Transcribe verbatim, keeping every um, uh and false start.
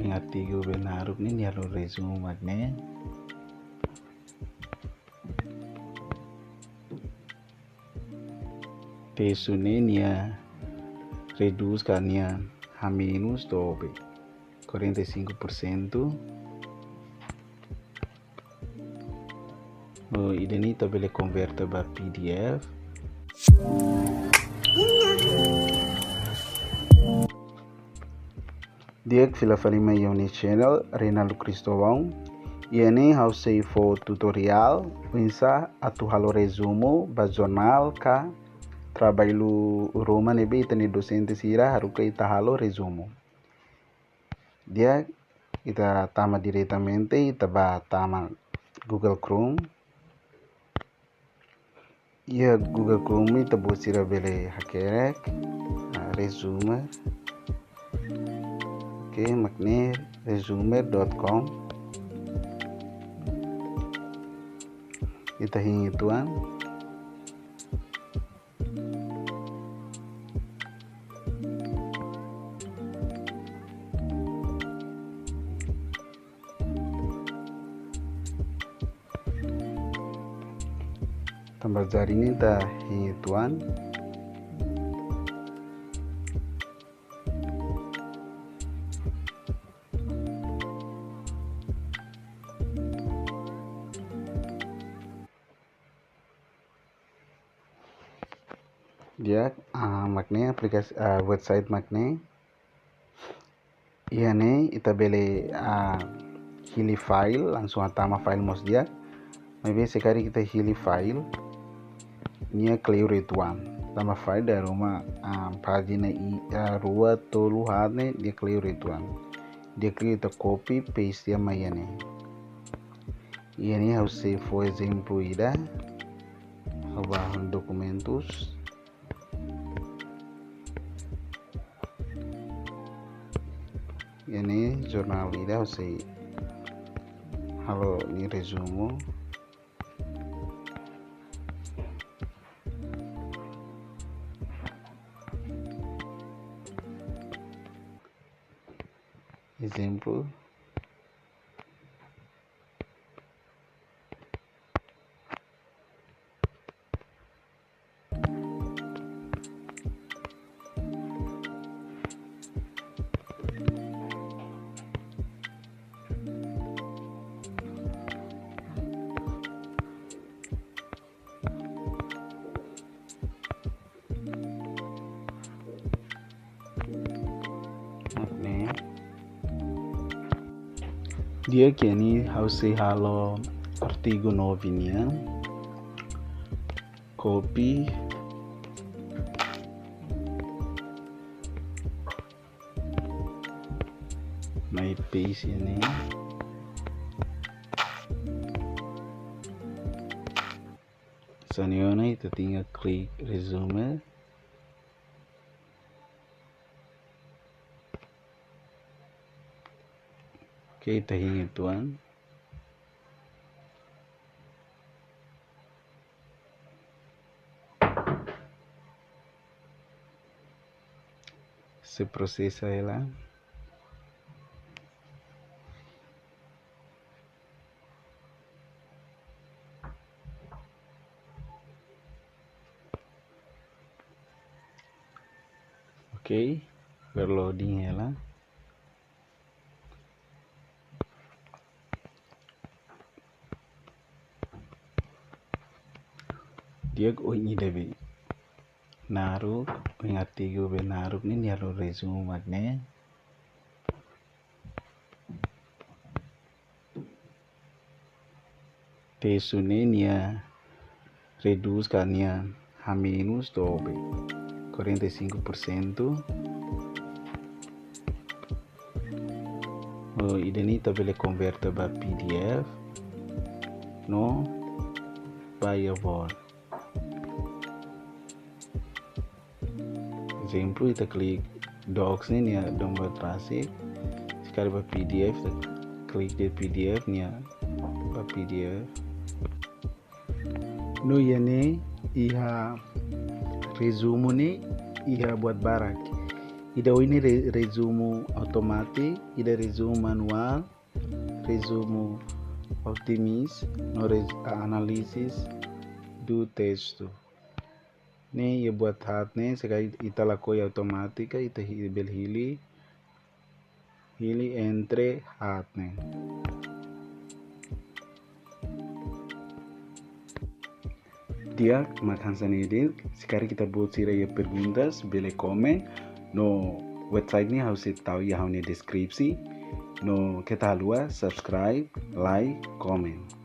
Artigu be naruk ne'e nia halo resumu mak ne'e. Testu ne'e nia redús ka nia hamenus to'o be quarenta e cinco por cento. No ida-ne'e ita bele konverte ba P D F. Di'ak, fila fali mai iha ha'u-nia channel, Reinaldo Cristóvão. Iha ne'e ha'u sei fó tutorial oinsá atu halo resumu ba jornál ka traballu ruma ne'ebé ita-nia dosente sira haruka ita halo resumu. Di'ak, ita tama diretamente, ita bá tama Google Chrome. Iha Google Chrome ita-boot sira bele hakerek, ah, resumer. Oke, mak ne'e resumer dot com. Ita hein uitoan. Tanba jarin ne'e ita hein uitoan. Di'ak, ah, mak ne'e aplikasi, ah, website mak ne'e. Iha ne'e ita bele, ah, hili file, langsung hatama file mós di'ak. Maibé se karik ita hili file, nia kleur uitoan. Tanba file dala ruma, ah, pájina i, ah, rua, tolu, haat ne'e nia kleur uitoan. Di'ak liu ita copy, paste tiha mai iha ne'e. Iha ne'e ha'u sei fó ezemplu ida. Ha'u bá ha'u-nia dokumentus. Iha ne'e jornál ida ha'u sei halo nia resumu. Ezemplu. Mak ne'e. Di'ak, iha ne'e ha'u sei halo artigu nove nian. Copy. Mai paste iha ne'e. Hanesan ne'e ona ita tenke klik resume. Oke, ita hein uitoan. Sei prosesa hela. Oke, bele loading hela. Di'ak, ohin ida be naruk, ohin artigu be naruk ne'e nia halo resumu mak ne'e. Testu ne'e nia redús ka nia hamenus to'o be quarenta e cinco por cento. No ida-ne'e ita bele konverte ba P D F no ba iha Word. Ezemplu, ita klik Docs ne'e nia domba trasik. Se karik ba P D F, ita klik de'it P D F nia ba P D F. No iha ne'e iha resumu ne'e iha buat barak. Ida oin ne'e re-, rezumu automátiku, ida rezumu manuál, rezumu optimis, no res-, análise do texto. Ne'e iha buat haat ne'e, se karik ita lakohi automátika, ita hi-, bele hili, hili entre haat ne'e. Di'ak, mak hanesan ne'e de'it, se karik ita-boot sira iha perguntas, bele komen, no website ne'e ha'u sei tau iha ha'u-nia deskripsi, no keta haluha, subscribe, like, comment.